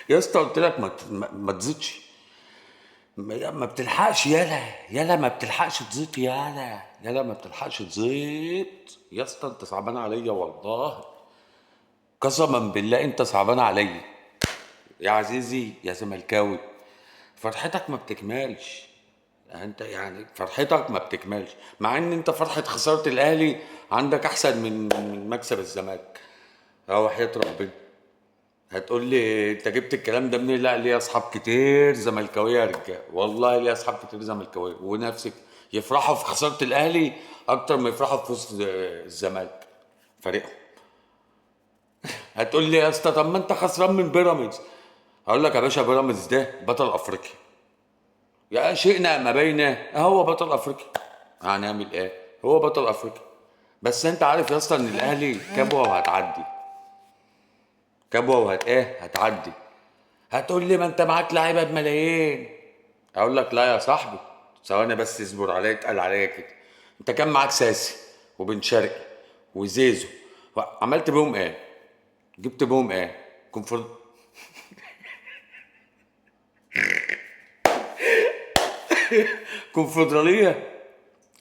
يا اسطى قلت لك ما تزيدش، ما بتلحقش، يالا يالا ما بتلحقش تزيط، يالا يالا ما بتلحقش تزيط يا اسطى. انت صعبان عليا والله، قسما بالله انت صعبان عليا يا عزيزي يا زملكاوي. فرحتك ما بتكملش انت، يعني فرحتك ما بتكملش، مع ان انت فرحة خسارة الاهلي عندك احسن من مكسب الزمالك. اه وحياة ربنا. هتقول لي انت جبت الكلام ده منين؟ لا، ليا اصحاب كتير زملكاويه يا رجاله، والله ليا اصحاب كتير زملكاويه ونفسك يفرحوا في خسارة الاهلي اكتر ما يفرحوا في فوز الزمالك فريقهم. هتقول لي يا اسطى طب ما انت خسران من بيراميدز. هقول لك يا باشا بيراميدز ده بطل افريقيا، يا شئنا ما بينا هو بطل افريقيا، هنعمل ايه؟ هو بطل افريقيا. بس انت عارف يا اسطى ان الاهلي كبوة وهتعدي، كبوة وهت ايه؟ هتعدي. هتقول لي ما انت معاك لعيبة بملايين. اقول لك لا يا صاحبي، ثواني بس اصبر عليا، اتقل عليا كده. انت كان معاك ساسي وبن شرقي وزيزو، عملت بيهم ايه؟ جبت بيهم ايه؟ كونفدراليه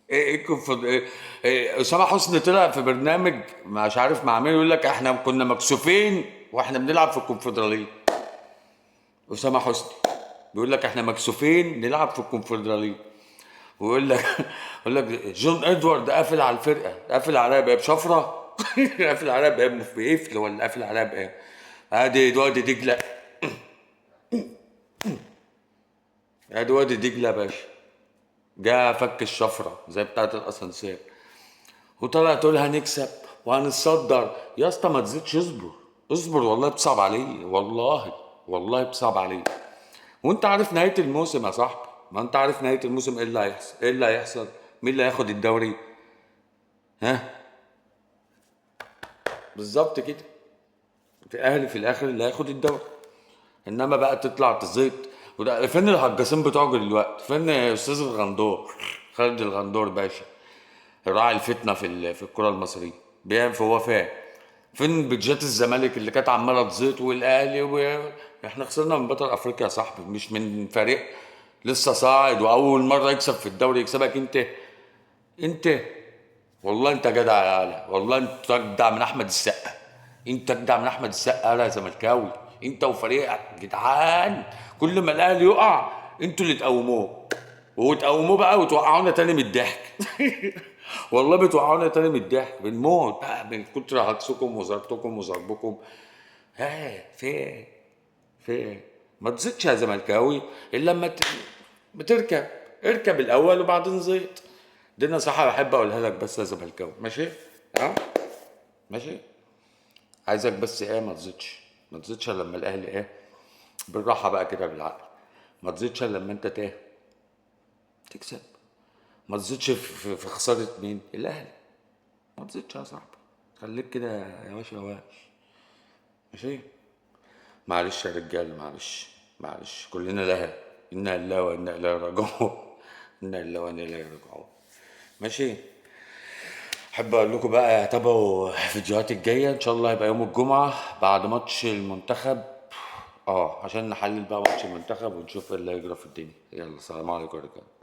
ايه؟ ايه إيه؟ اسامة حسني طلع في برنامج مش عارف مع مين، يقول لك احنا كنا مكسوفين واحنا بنلعب في الكونفدراليه. اسامة حسني بيقول لك احنا مكسوفين نلعب في الكونفدراليه، ويقول لك يقول لك جون ادوارد قافل على الفرقة، قافل عليها باب شفرة، قافل عليها باب بقفل ولا قافل عليها بايه؟ ادي وادي دجله، ادي وادي دجله يا باشا، جه فك الشفرة زي بتاعه الاسانسير وطلع تقول هنكسب وهنتصدر. يا اسطى ما تزيدش، اصبر اصبر، والله بتصعب عليا، والله والله بتصعب عليا. وانت عارف نهاية الموسم يا صاحبي، ما انت عارف نهاية الموسم ايه اللي هيحصل، ايه اللي هيحصل، مين اللي هياخد الدوري؟ ها بالظبط كده، الاهلي في الاخر اللي هياخد الدوري. انما بقى تطلع تزيط وده فين الهجاسين بتوعك دلوقتي؟ فين استاذ الغندور، خالد الغندور باشا راعي الفتنة في الكره المصرية، بيعمل في هو فين؟ فين بيتجات الزمالك اللي كانت عماله تزيط والاهلي احنا خسرنا من بطل افريقيا يا صاحبي، مش من فريق لسه صاعد واول مرة يكسب في الدوري يكسبك انت. انت والله انت جدع يا هلا، والله انت اجدع من احمد السقا، انت اجدع من احمد السقا يا زملكاوي، انت وفريقك جدعان. كل ما الاهلي يقع انتوا اللي تقوموه، وتقوموه بقى وتوقعونا تاني من الضحك. والله بتوقعونا تاني من الضحك، بنموت بقى من كتر هجسكم وزارتكم وضربكم. ها في ايه؟ في ايه؟ ما تزيدش يا زملكاوي الا لما بتركب، اركب الاول وبعدين زيط. دي نصيحة بحب اقولها لك بس يا زملكاوي، ماشي؟ ها؟ ماشي؟ عايزك بس ايه، ما تزيدش، ما تزيدش الا لما الاهلي ايه، بالراحة بقى كده بالعقل، ما تزيدش الا لما انت تاه تكسب، ما تزيدش في خسارة مين؟ الاهلي. ما تزيدش يا صاحبي، خليك كده يا باشا واش، ماشي؟ معلش يا رجال، معلش معلش، كلنا لها، انا لله وانا اليه راجعون، انا لله وانا اليه راجعون. ماشي؟ احب اقول لكم بقى تابعوا فيديوهاتي الجاية ان شاء الله، هيبقى يوم الجمعة بعد ماتش المنتخب، عشان نحلل بقى ماتش المنتخب ونشوف ايه اللي هيجرى في الدنيا. يلا سلام عليكم يا رجاله.